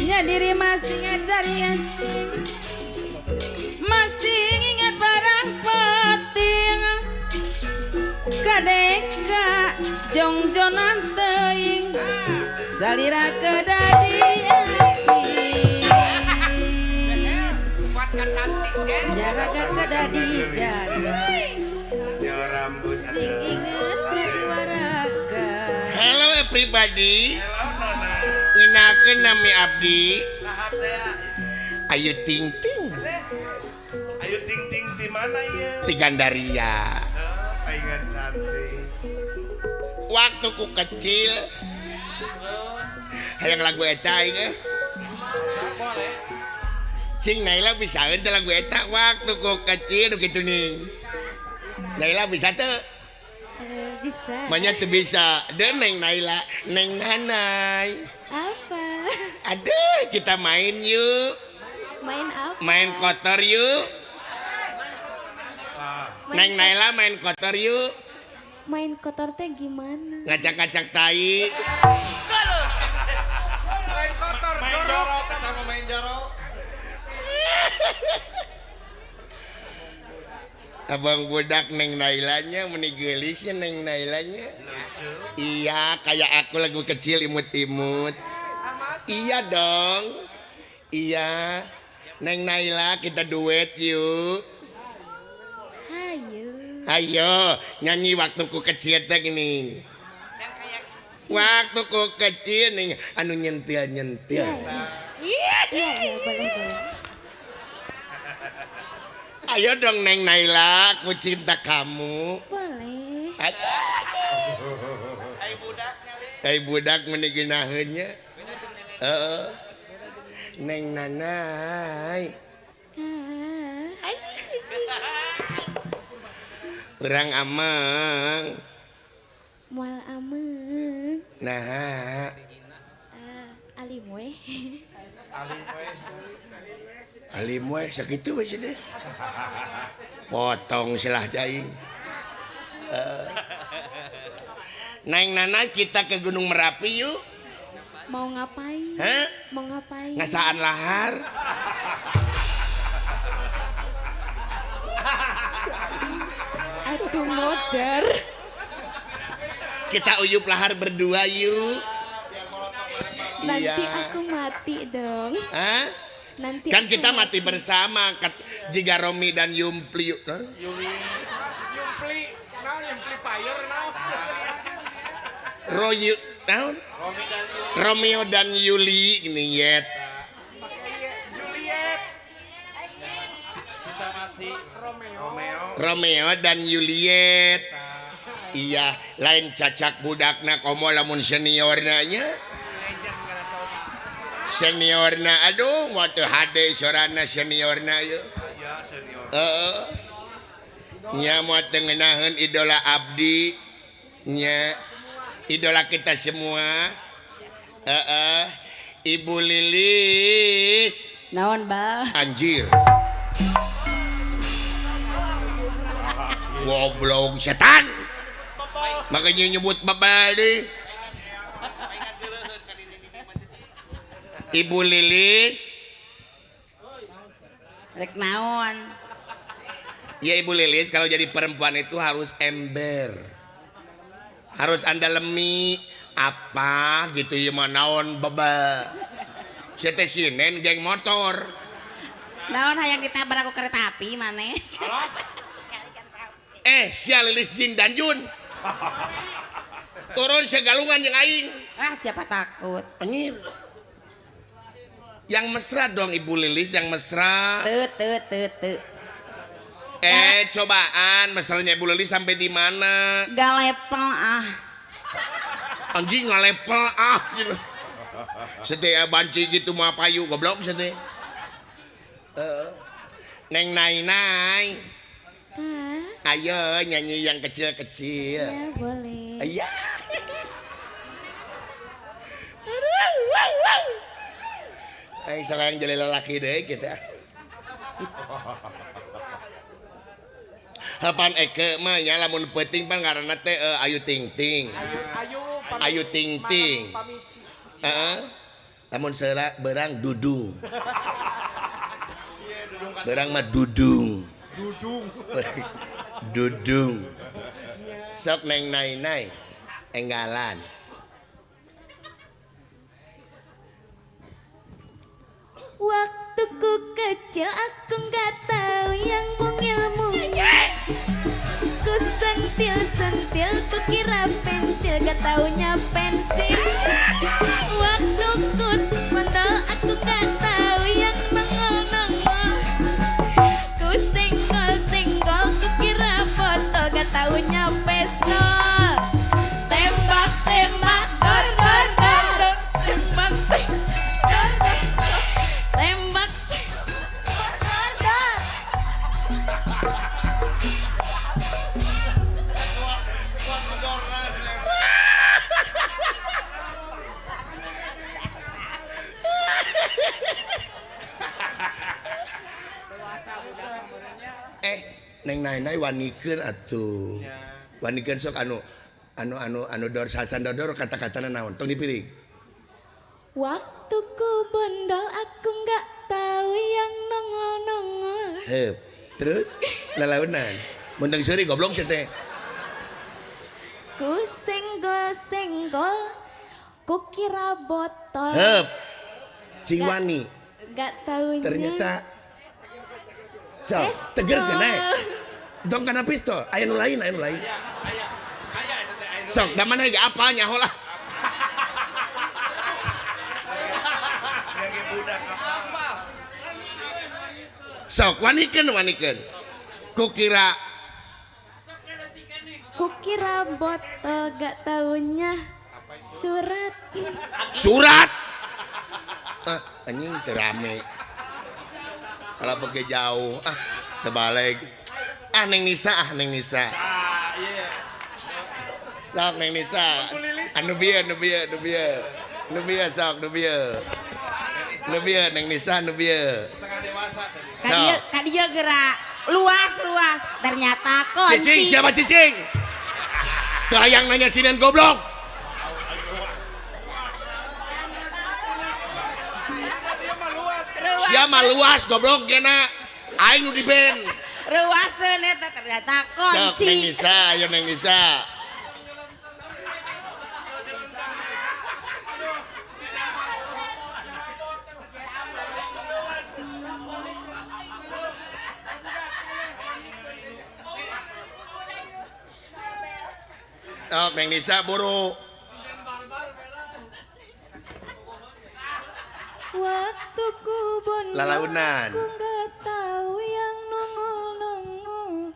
Nya diri masih ngacari anjing, masih ingat barang penting. Kadeka jongjonan teuing, salira kedadi yakin. Kuatkan cantik deh. Jaga kedadi jaga. Nyawa rambut. Sing inget ngajuaraga. Hello everybody. Hello, Nana. Ngenalkeun nami abdi. Saha teh? Ayu Ting Ting. Eh, Ayu Ting Ting di mana ya? Ti Gandaria. Oh, palingan cantik. Waktu ku kecil hayang lagu eta aing eh. Boleh. Cing Naila bisa teh lagu eta waktu ku kecil nu kitu nih. Naila bisa teu? Eh, bisa. Manya teu bisa. Deu Neng Naila, Neng Nanai. Apa? Aduh, kita main yuk. Main apa? Main kotor yuk. Ah, Neng Naila main kotor yuk. Main kotor teh gimana? Ngacak-ngacak tai. Main kotor, Main jorok. jorok, kita mau main jorok. Abang budak Neng Nailanya meni geulisnya Neng Nailanya. Lucu. Iya, kayak aku lagu kecil imut-imut. Iya dong. Iya. Neng Naila kita duet yuk. Hayu. Ayo, nyanyi waktuku kecil teh gini. Waktu ku kecil nih anu nyentil-nyentil. Iya, iya. Iya, iya, boleh, boleh. Ayo dong Neng Naila, aku cinta kamu. Boleh. Tai budak meni geunaheun nya. Heeh. Neng Nanai. Ah, Urang ameng. Moal ameng. Nah, Ah, alim weh. Alim we sakitu we deh. Potong silah aing. Neng Nana kita ke Gunung Merapi yuk. Mau ngapain? Hah? Mau ngapain? Ngasaan lahar. Aduh, modar. Kita uyup lahar berdua yuk. Nanti Iya. aku mati dong. Hah? Nanti Kan aku kita mati bersama jika Romi dan Yumpli. Hah? Yumpli, naon Yumpli fire naon. Royu, naon? Romeo dan Yuli gini yet. Juliet. Cinta mati. Romeo. Romeo. Romeo dan Juliet. Iya, lain cacak budakna komo lamun seniorna nya. Seniorna aduh waktu hade sorana seniorna ye. Iya, senior. Heeh. Nya moal teu ngeunaheun idola abdi nya. Idola kita semua. Heeh. Ibu Lilis. Naon, Bah? Anjir. Goblok setan. Makanya nyebut babal deh. Ibu Lilis. Rek naon? Ya Ibu Lilis kalau jadi perempuan itu harus ember. Harus anda lemi apa gitu ya mah naon bebal. Saya teh sinen geng motor. Naon hayang ditabrak ku kereta api maneh? Sia Lilis jin dan jun. Turun segalungan jeung aing. Ah, siapa takut? Anjir. Yang mesra dong Ibu Lilis, yang mesra. Teu teu teu teu. Cobaan mesranya Ibu Lilis sampai di mana? Gak level ah. Anjing nggak level ah. Setia banci gitu mah payu goblok setia. Neng Nai Nai. Kak. Ayo nyanyi yang kecil-kecil. Ya boleh. Iya. Aing sekarang jadi lelaki deh gitu. Hapan eke mah nya lamun peuting pan ngaranna teh Ayu Ting Ting. Ayu, ayu Ayu Ting Ting. Heeh. Lamun seura berang dudung. Berang mah dudung. Dudung. Dudung. Sok neng nai nai enggalan. Waktu ku kecil aku nggak tahu yang mungil-mungil. Ku sentil-sentil, ku kira pentil, gak taunya pensil. Waktu ku bondol aku nggak tahu yang nongol-nongol. Ku senggol-senggol, ku kira foto, gak taunya pistol. Tembak-tembak, dor dor dor dor, tembak dor dor dor, tembak dor dor. Neng nai nai wanikeun atuh. Wanikeun sok anu anu anu anu dor sacan dodor kata-katana naon tong dipirig. Waktu ku bondol aku nggak tahu yang nongol-nongol. Heup. Terus lalaunan. Mun teu seuri goblok sia teh. Ku senggol-senggol, ku kira botol. Heup. Cing wani. Gak taunya. Ternyata so, teger ke naik. Dong kana pistol, aya nu lain, aya nu lain. Sok, da mana ge apa nyaho lah. Sok, wanikeun wanikeun. Kukira Kukira botol, gak taunya surat. Surat. Ah, anjing teu rame. Kalau pergi jauh, ah terbalik. Ah Neng Nisa, ah Neng Nisa. Sok Neng Nisa. Anu bieu, nu bieu, nu bieu. Nu bieu sok, nu bieu. Nu bieu Neng Nisa, nu bieu. Setengah dewasa tadi. Ka dieu gerak luas luas. Ternyata kunci. Cicing, siapa cicing? Teu hayang nanya sinen goblok. Siapa luas goblok gena aing nu di band. Ruaseun eta ternyata kunci. Sok Neng Nisa, ayo Neng Nisa. Sok Neng Nisa buru. Waktu ku bondol lalaunan. Aku nggak tahu yang nongol-nongol.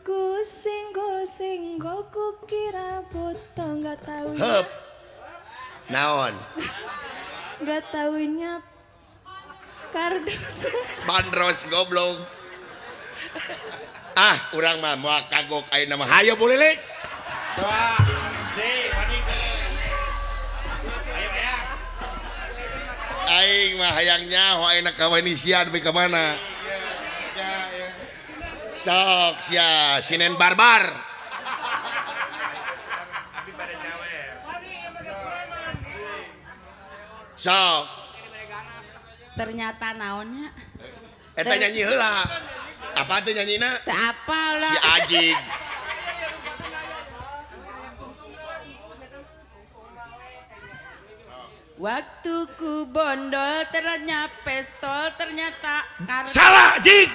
Ku senggol-senggol, ku kira botol, nggak taunya. Heup. Naon? Nggak taunya kardus. Bandros goblok. Ah, urang mah moal kagok ayeuna mah. Hayo Bu Lilis. Dua, si, wanikeun. Ayo ya. Aing mah hayang nyaho ayeuna ka Wanisia nepi ka mana. Sok sia sinen barbar. Abi pada nyawer. Sok. Ternyata naonnya? Eta nyanyi heula. Apa teh nyanyina? Teu apal lah. Si Ajig. Waktu ku bondol ternyata pistol, ternyata kardus. Salah, Jig.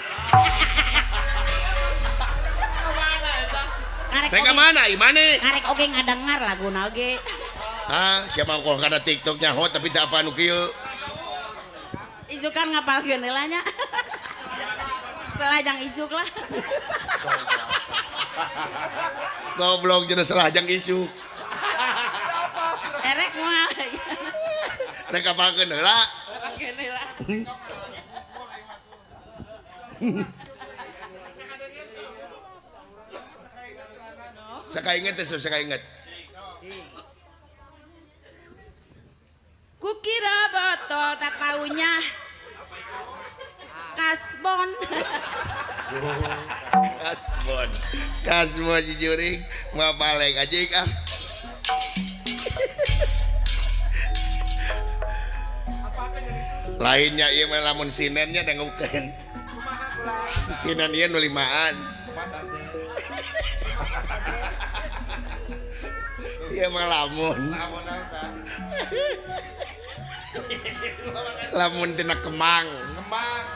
Karek mana imane? Karek oge ngadengar laguna oge. Ah, siapa kok kana TikTok nyaho tapi teu apa nu kieu. Isukan ngapalkeun heula nya. Selajang isuk lah. Goblok jeung selajang isuk. Erek moal. Rek apalkeun heula. Apalkeun heula. Sakainget teh, sakainget. Kukira botol tak taunya kasbon. Kasbon. Kasbon jujuring mau balik aja ah. Lainnya ieu mah lamun sinennya dangukeun. Sinen ieu nu limaan. Ieu mah lamun. Lamun tina kemang. Kemang.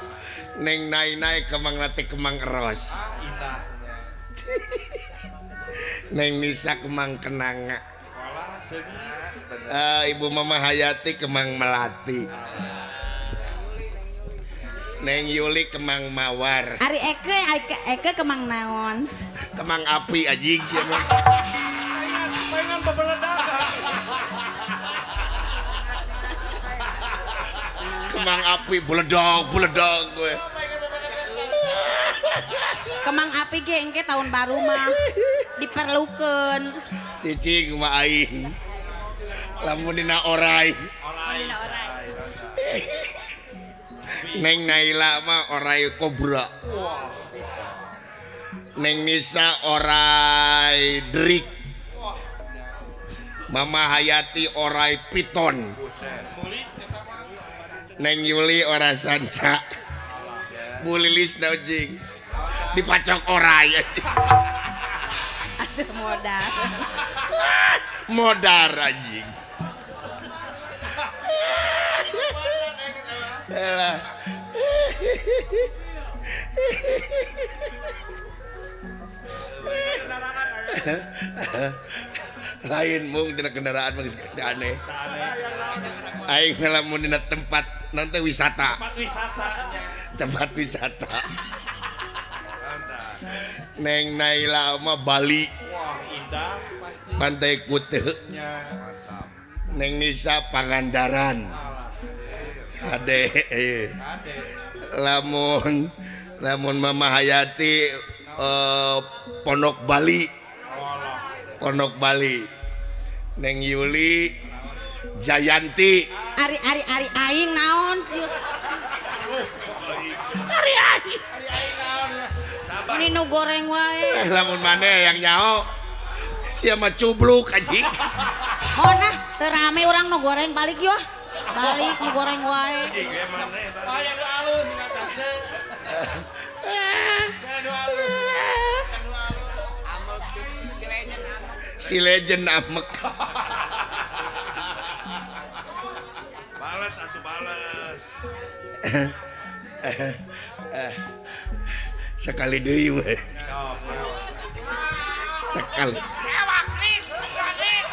Neng nai-nai kemang nate kemang eros. Ah, indahnya. Neng Nisa kemang kenanga. Walah, sedih. Ibu Mama Hayati kemang melati. Neng Yuli kemang mawar. Ari Eke, Eke, Eke kemang naon? Kemang api anjing sia mah. Pengen bebeledakan. Kemang api beledag beledag gue. Kemang api ge engke tahun baru mah diperlukeun. Cicing mah aing. Lamun dina orai. Orai. Neng Naila mah orai kobra. Wah. Neng Nisa orai derik. Wah. Mama Hayati orai piton. Buset. Mulik eta mah. Neng Yuli ora sanca. Bu Lilis naujing. Dipacok orai. Aduh modal. Modar anjing. Elah. Lain mung tina kendaraan mah geus aneh. Aing ngalamun dina tempat nanti wisata. Tempat wisatanya. Tempat wisata. Neng Naila mah Bali. Wah, indah pasti. Pantai Kute. Nya. Mantap. Neng Nisa Pangandaran. Ade. Ade. Lamun lamun Mama Hayati Pondok Bali. Pondok Bali. Neng Yuli Jayanti. Ari ari ari aing naon sih? Ari aing. Ari aing naon ya? Ini nu goreng wae. Lamun maneh yang nyaho sia mah cubluk anjing. Honah teu rame urang nu goreng balik yo. Balik nu goreng wae. Anjing maneh. Aya nu alus cenah tante. Aya nu alus. Anu alus. Si legend amek. Balas atuh balas. Sekali deui we. Sekali. Ewa Kris, Kris.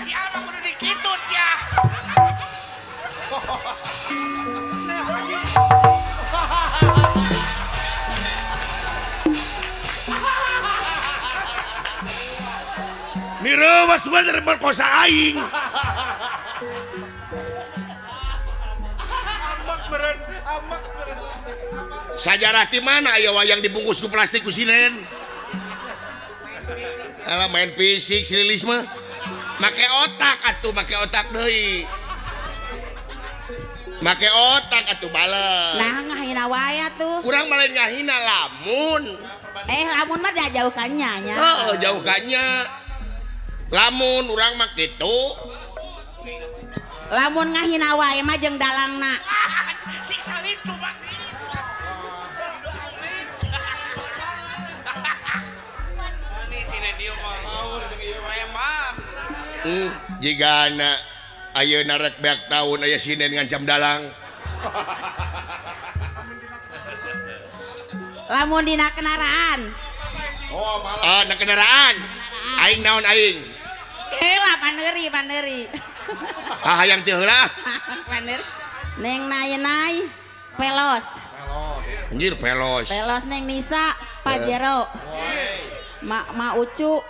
Si Alma kudu dikitun sia. Nirewas gua dari merkosa aing. Amak meren, amak meren. Sajarah di mana aya wayang dibungkus ku plastik ku sinen. Alah main fisik si Lilis mah. Make otak atuh, make otak deui. Make otak atuh bales. Nah ngahina wae atuh. Kurang malah ngahina lamun. Lamun mah jauhkannya nya. Heeh, jauhkannya. Lamun urang mah kitu. Lamun ngahina wae mah jeung dalangna. Siksa Lis tuh Pak. Jigana ayeuna rek beak taun aya sinen ngancam dalang. Lamun dina kendaraan. Oh, malah. Ah, na kendaraan. Aing naon aing? Heula paneuri, paneuri. Ah, hayang teu heula. Paneuri. Neng nai-nai pelos. Pelos. Anjir pelos. Pelos Neng Nisa Pajero. Ma Ma Ucu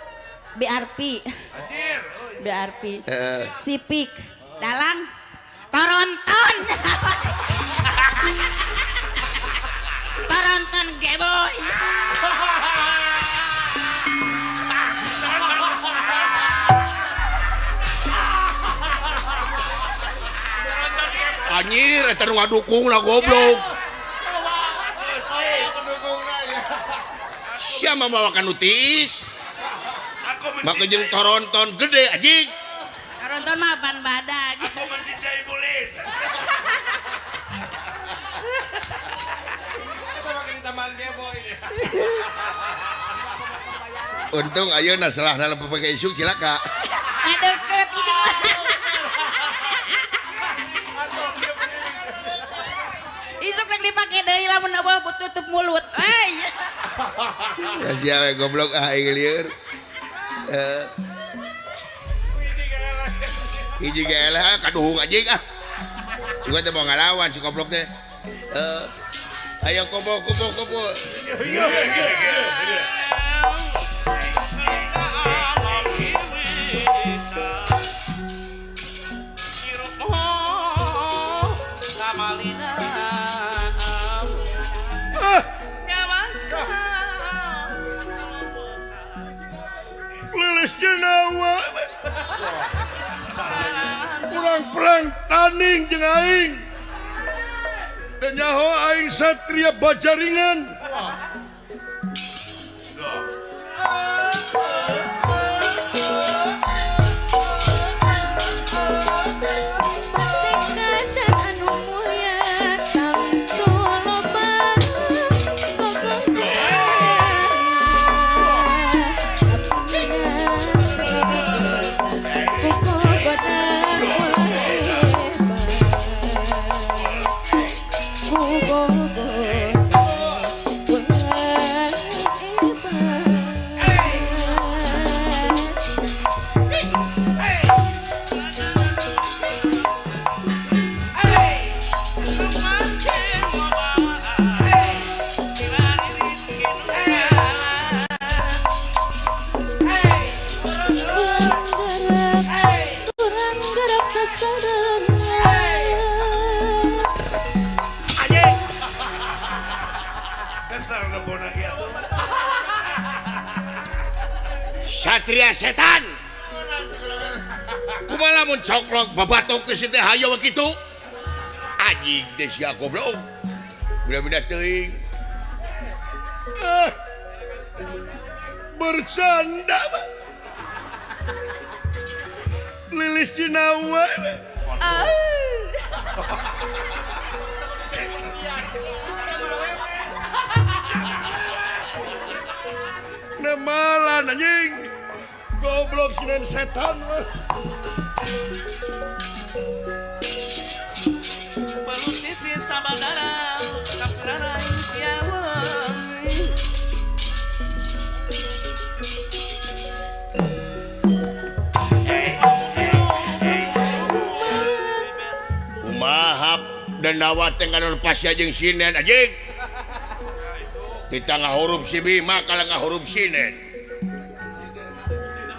BRP. Anjir. BRP. Sipik. Dalang Toronton. Toronton geboy. Anjir eta nu ngadukung lah goblok. Siapa mawa nu tiis? Maka jeung Toronton gede anjing. Toronton mah ban badag. Aku mencintai Bulis. Untung ayeuna selahna pakai isuk cilaka. Nah deket gitu. Isuk rek dipake deui lamun eueuh tutup mulut. Ay. Ya sia we goblok ah aing lieur. Hiji ge eleh kaduhung anjing ah. Juga teh mau ngalawan si goblok teh. Ayo kumpul kumpul kumpul. Lilis Jenawa. Kurang perang tanding jeung aing. Teu nyaho aing satria bajaringan. Satria setan. Kumaha lamun coklok babatok teh teh hayo kitu. Anjing teh sia goblok. Beda-beda teuing. Bercanda mah. Lilis Cinawa. Nemalan anjing. Goblok sinen setan mah. Belut sabadara kapurara siawan. Kumaha Denawa teh nganu pasya jeung sinen anjing. Kita ngahurup si Bima kalau ngahurup sinen.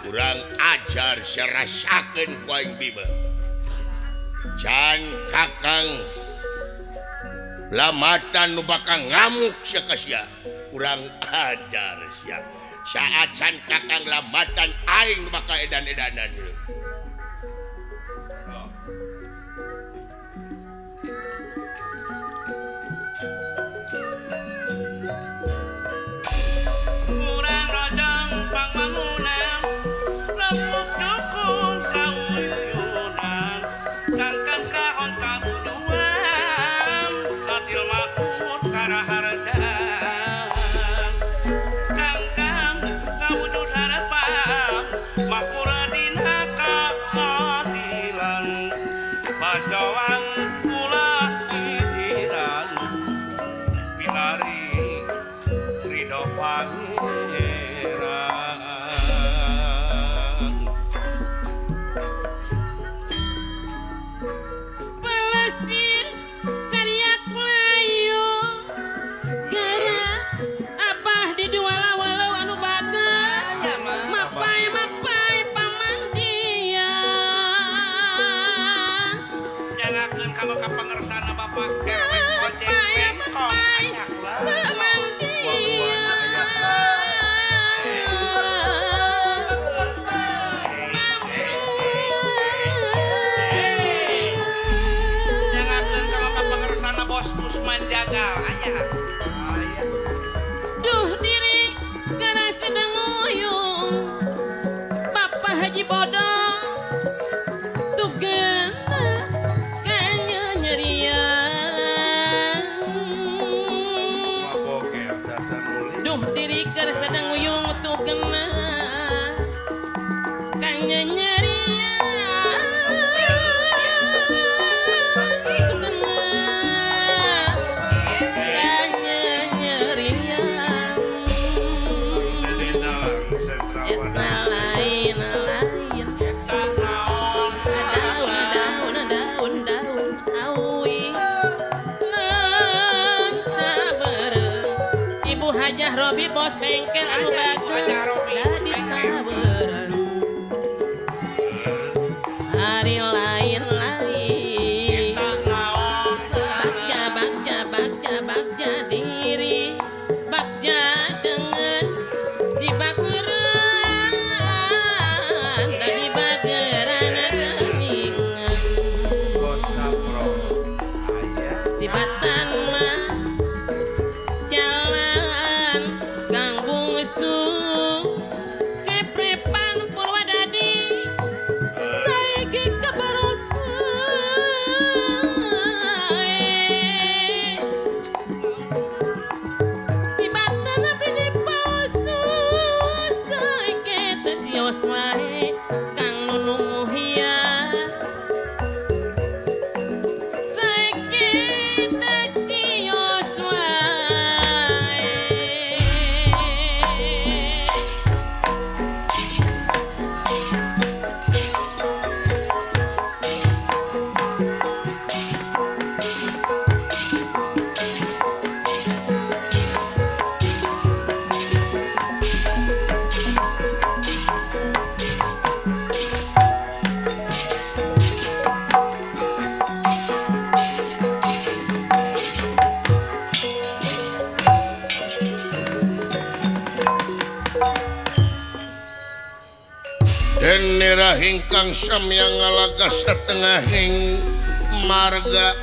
Kurang ajar serasakeun ku aing Bima. Can kakang lamatan nu bakal ngamuk sia ka sia. Kurang ajar sia. Saat can kakang lamatan aing nu bakal edan-edanan. Kurang rojong pangbangunan remuk dukun sauyunan sangkan kahon kabuduan adil makmur karaharjan sangkan ngawujud harapan makmur dina kaadilan bajawang kula idiran pilari ridho pangeran. Palestin sariak Melayu gara abah di dua walau anu bagus mapai mapai pamandian Nyangakeun kamu ka pangersana bapak kerek ojek bengkong ayak lah. Nyangakeun kamu ka pangersana bos Usman Jagal ayak. Duh diri karena sedang nguyung Bapak Haji Bodong tugena kanyanyerian Mabok ya dasar mulia. Duh diri karena sedang nguyung tugena Bengkel anu bager dadi saweran. Hari lain-lain bagja bagja bagja bagja diri bagja dengan di bageran dari bageran keningan tibatan mah jalan Kang Bungsu Ceprepan Purwadadi saiki kebarosan tibatan abdi palsu saiki teu cios wae Kang Nunu Muhia saiki teu cios wae. Denira hingkang samyang ngalaga satengahing marga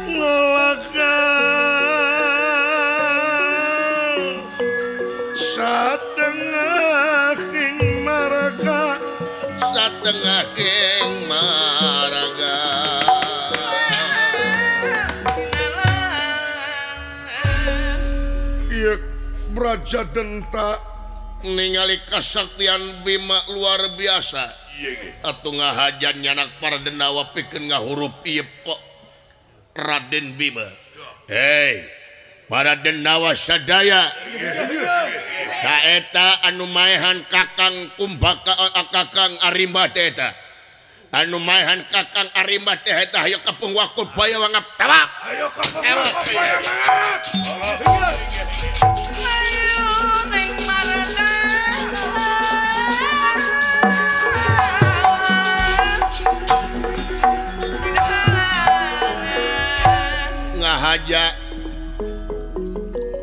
ngalaga satengahing marga satengahing marga. Ieu Braja Denta ningali kasaktian Bima luar biasa. Atuh ngahajan nyanak para denawa pikeun ngahurup ieu Raden Bima. Hei, para denawa sadaya. Ka eta anu maehan Kakang Kumbaka Kakang Arimba teh eta. Anu maehan Kakang Arimba teh eta hayu kapung wakul baya wangap tawak. Ayo kapung wakul baya wangap. Ngahaja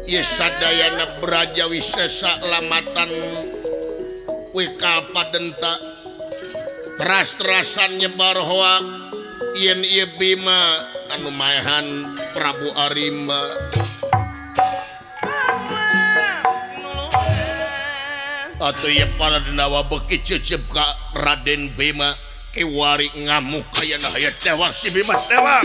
ieu sadayana Braja Wisesa lamatan Wikalpa Denta teras-terasan nyebar hoak yen ieu Bima anu maehan Prabu Arimba. Atuh ieu para denawa beuki ceuceup ka Raden Bima kiwari ngamuk aya hayat tewak si Bima tewak.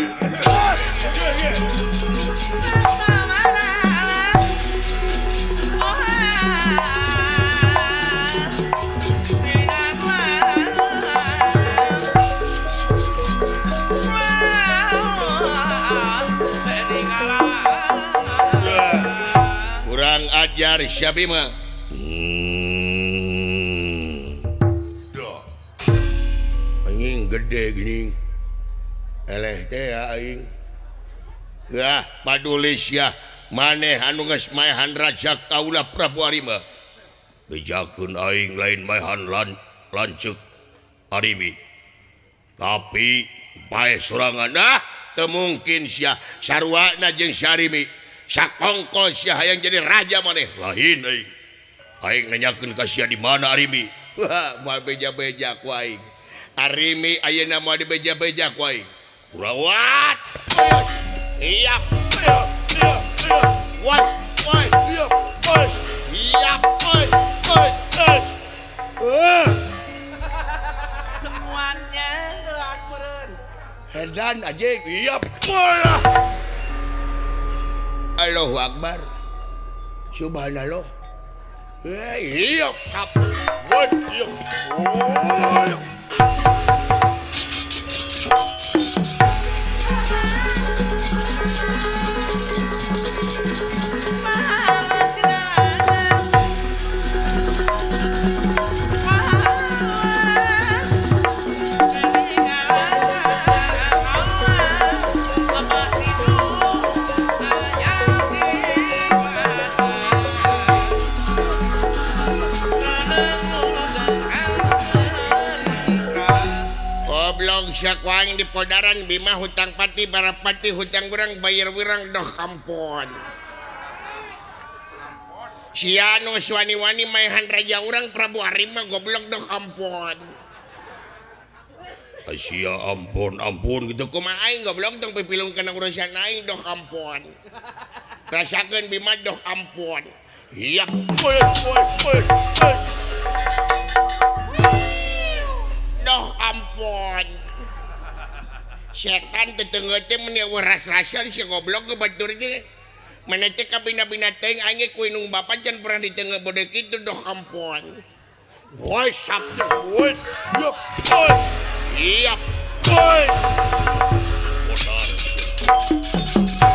Kurang ajar si Bima. Anjing gede gini eleh teh ya aing. Yah paduli sia maneh anu geus maehan raja kaula Prabu Arimba. Bejakeun aing lain maehan lanceuk Arimi. Tapi bae sorangan ah teu mungkin sia saruana jeung si Arimi. Sakongkol sia hayang jadi raja maneh. Lain aing. Aing nanyakeun ka sia di mana Arimi. Wah, moal beja-beja ku aing. Arimi ayeuna moal dibeja-beja ku aing. Kurawat. Iya. Wat, wat, iya, wat. Iya, wat, wat, wat. Temuannya geus meureun. Edan aja, iya bola. Allahu Akbar. Subhanallah. Iya, sap. Wat, iya. Oh. Goblok sia ku aing di podaran Bima hutang pati barapati hutang urang bayar urang doh ampun. Sia nu wani-wani maehan raja urang Prabu Arima goblok doh ampun. Sia ampun ampun gitu kumaha aing goblok tong pipilung kana urusan aing doh ampun. Rasakeun Bima doh ampun. Iya. Doh ampun. Setan tetengge teh mun ras-rasan si goblok ge batur teh. Mana teh kabina-bina teuing aing ku indung bapa can pernah ditengge bode kitu doh ampun. Woi sabtu woi. Woi. Iya. Woi. Bodor.